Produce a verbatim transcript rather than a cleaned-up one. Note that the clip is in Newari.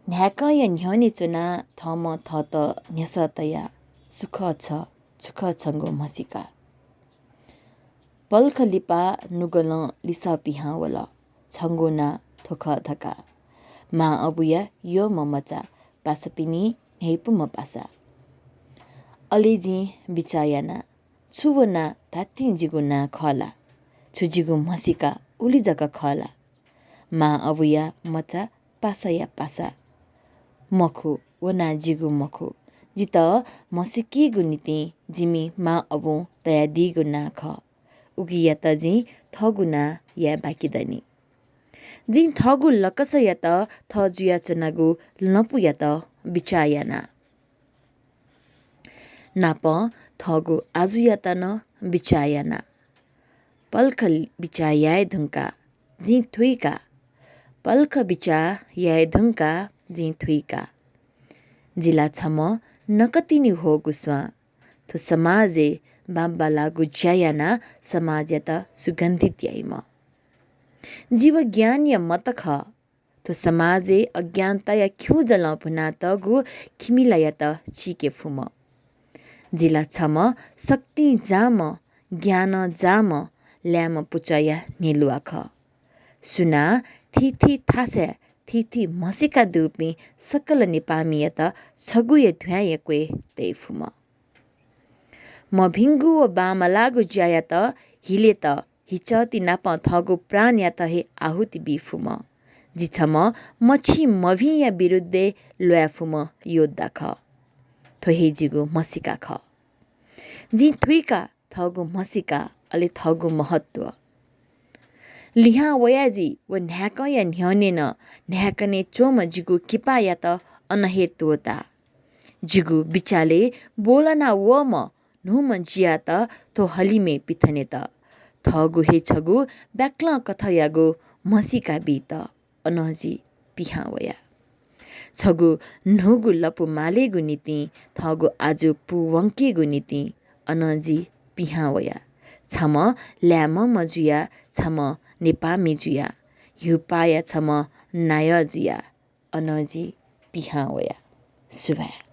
न्हाय्‌कंया न्ह्यःने च्वनाः थःम्हं थःत न्ह्यसः तया, छु खः छ, छु खः छंगु म्हसीका। पलख लिपा नुगलं लिसः पिहां वल, छंगु नां थ्व खः धकाः। मां अबुया यःम्ह मचा, पासापिनि न्ह्यइपुम्ह पासा। अले जिं बिचाः याना, छु व नां धात्थें जिगु नां खः ला? छु जिगु म्हसीका उलि जक खः ला? मां अबुया मचा, पासाया पासा। मखु, व नां जिगु मखु। जितः म्हसीकीगु निंतिं जिमि मां अबुं तयादीगु नां खः। उकियात जिं थःगु नां याये बाकि दनि। जिं थःगु लकसयात थः जुयाच्वनागु लँपुयात बिचाः याना। नापं थःगु आजुयात नं बिचाः याना। पलख बिचाः याये धुंकाः जिं थुइका। पलख बिचाः याये धुंकाः जिं थुइका। जि ला छम्ह नकतिनि ह्वःगु स्वां। थ्व समाजय् बांबांलाःगु ज्या यानाः समाजयात सुगन्धित याइम्ह। जि व ज्ञानया मत खः। थ्व समाजय् अज्ञानताया खिउँजलं भुनातःगु खिमिलायात चीके फुम्ह। जि ला छम्ह शक्तिं जाःम्ह, ज्ञानं जाःम्ह, ल्याय्म्ह पुचःया न्ह्यलुवा खः। सुनां थीथी थासय् थीथी म्हसीका दुपिं सकल नेपाःमियात छगू हे ध्वाँया क्वय् तये फुम्ह। मभिंगु व बांमलाःगु ज्यायात हिलेत हिचःति नाप थःगु प्राणयात हे आहुति बी फुम्ह। जि छम्ह मछिं मभिंया विरुद्धय् ल्वाये फुम्ह योद्धा खः। थ्व हे जिगु म्हसीका खः। जिं थुइका थःगु म्हसीका, अले थःगु महत्व। लिहां वया जि व न्हाय्कंया न्ह्यःने नं न्हाय्कनय् च्वंम्ह जिगु किपायात अन हे त्वःता। जिगु बिचालय् ब्वलना वःम्ह न्हूम्ह जियात थ्व हलिमय् पिथनेत थःगु हे छगू बाक्लं कथंयागु म्हसीका बीत अनं जि पिहां वया। छगू न्हूगु लँपु मालेगु निंतिं, थःगु आजु पूवंकेगु निंतिं अनं जि पिहां वया। छम्ह ल्याय्म्ह जुया, छम्ह नेपाःमि जुया, ह्युपाया छम्ह नायः जुया अनं जि पिहां वया। सुभाय्।